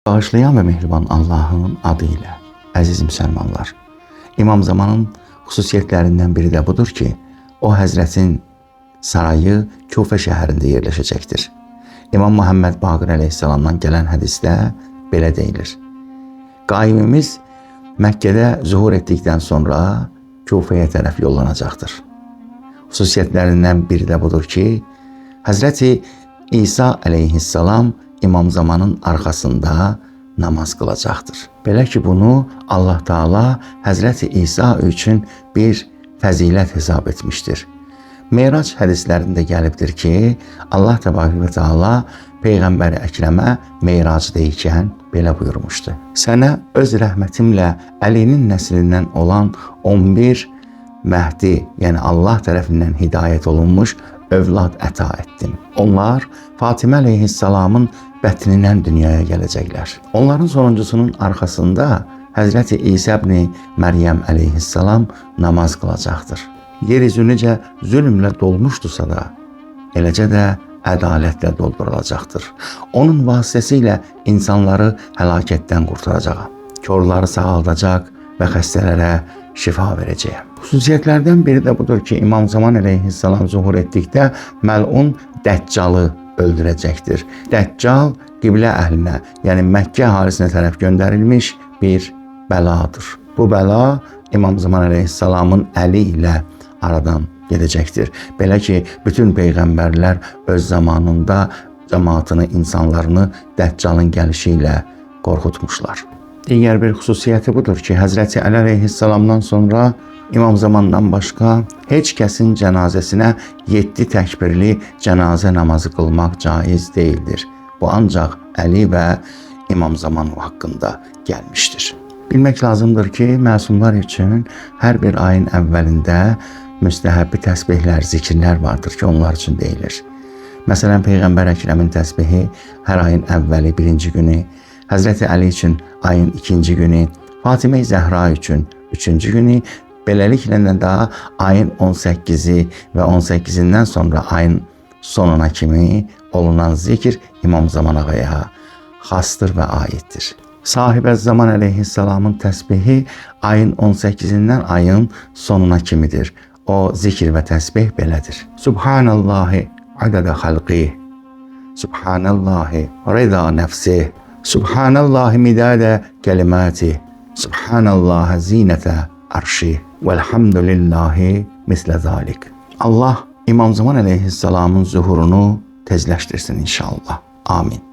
Bağışlayan və mehriban Allahın adı ilə, əziz müsəlmanlar, İmam Zamanın xüsusiyyətlərindən biri də budur ki, o həzrətin sarayı Kufə şəhərində yerləşəcəkdir. İmam Muhammed Baqir əleyhissalamdan gələn hədisdə belə deyilir. Qaimimiz Məkkədə zuhur etdikdən sonra Kufəyə tərəf yollanacaqdır. Xüsusiyyətlərindən biri də budur ki, Həzrəti İsa əleyhissalam İmam Zamanın arxasında namaz qılacaqdır. Belə ki, bunu Allah Taala Həzrəti İsa üçün bir fəzilət hesab etmişdir. Merac hədislərində gəlibdir ki, Allah Təbarək və Teala Peyğəmbər Əkrəmə Meracda ikən belə buyurmuşdu. Sənə öz rəhmətimlə Əlinin nəslindən olan 11 Məhdi, yəni Allah tərəfindən hidayət olunmuş övlad əta etdim. Onlar Fatimə əleyhissalamın bətnindən dünyaya gələcəklər. Onların sonuncusunun arxasında Həzrəti İsa ibn Məryəm əleyhissalam namaz qılacaqdır. Yer üzü necə zülmlə dolmuşdusa da, eləcə də ədalətlə doldurulacaqdır. Onun vasitəsilə insanları həlakətdən qurtaracağam. Korları sağaldacaq və xəstələrə şifa verəcəyəm. Xüsusiyyətlərdən biri də budur ki, İmam Zaman əleyhissalam zuhur etdikdə məlun Dəccalı öldürəcəkdir. Dəccal qiblə əhlinə, yəni Məkkə əhalisinə tərəf göndərilmiş bir bəladır. Bu bəla İmam Zaman əleyhissalamın əli ilə aradan gedəcəkdir. Belə ki, bütün peyğəmbərlər öz zamanında cəmaatını, insanlarını Dəccalın gəlişi ilə qorxutmuşlar. Digər bir xüsusiyyəti budur ki, Həzrəti Əli əleyhissalamdan sonra İmam Zamandan başqa heç kəsin cənazəsinə 7 təkbirli cənazə namazı qılmaq caiz deyildir. Bu ancaq Əli və İmam Zaman haqqında gəlmişdir. Bilmək lazımdır ki, məsumlar üçün hər bir ayın əvvəlində müstəhəbbi təsbihlər, zikirlər vardır ki, onlar üçün deyilir. Məsələn, Peyğəmbər Əkrəmin təsbihi hər ayın əvvəli, birinci günü, Həzrəti Əli üçün ayın ikinci günü, Fatimə-i Zəhra üçün üçüncü günü, beləliklə də daha ayın 18-i və 18-indən sonra ayın sonuna kimi olunan zikir İmam Zaman ağaya xasdır və aiddir. Sahibə Zaman əleyhissalamın təsbihi ayın 18-indən ayın sonuna kimidir. O zikir və təsbih belədir. Subhanallahi adada xalqi, Subhanallahi rida nəfsi, Subhanallahi midada kəlimati, Subhanallah zinətə arşi, velhamdülillahi mislə zalik. Allah İmam Zaman əleyhissalamın zuhurunu tezləşdirsin inşallah. Amin.